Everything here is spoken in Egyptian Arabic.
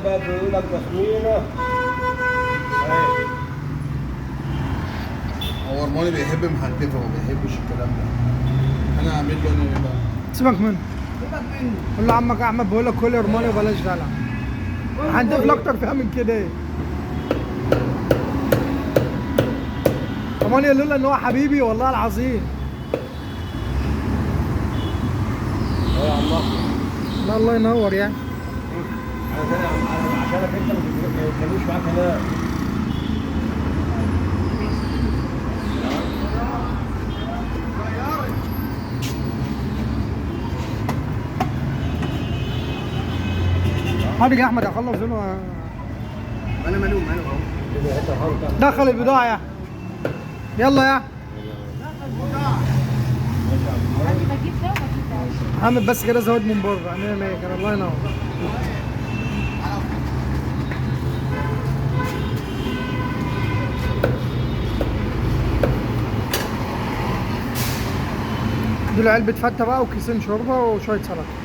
بقى بيقول لك تسمينه. اهي. هو ارماني بيحب محنتفه، ما بيحبش الكلام ده. انا اعمل له انا ايه بقى؟ سيبك منه. سيبك منه. قول له عمك احمد بيقول لك كل رماني وبلاش دلع. هنضيف له اكتر فيها من كده ايه؟ رماني لولا ان هو حبيبي والله العظيم. اهو يا عم احمد. لا الله ينور يعني. عشانك انت ما بيتكلموش معاك هناك. حاضر يا احمد اخلص هنا. انا مالوم انا اهو. دخل البضاعة يا احمد. يلا يا احمد. انا بجيب ده وبجيب ده. حامد بس كده زود من بره. 100 100 كده. الله ينور. دول علبة فتة بقى وكيسين شوربة وشوية سلطة.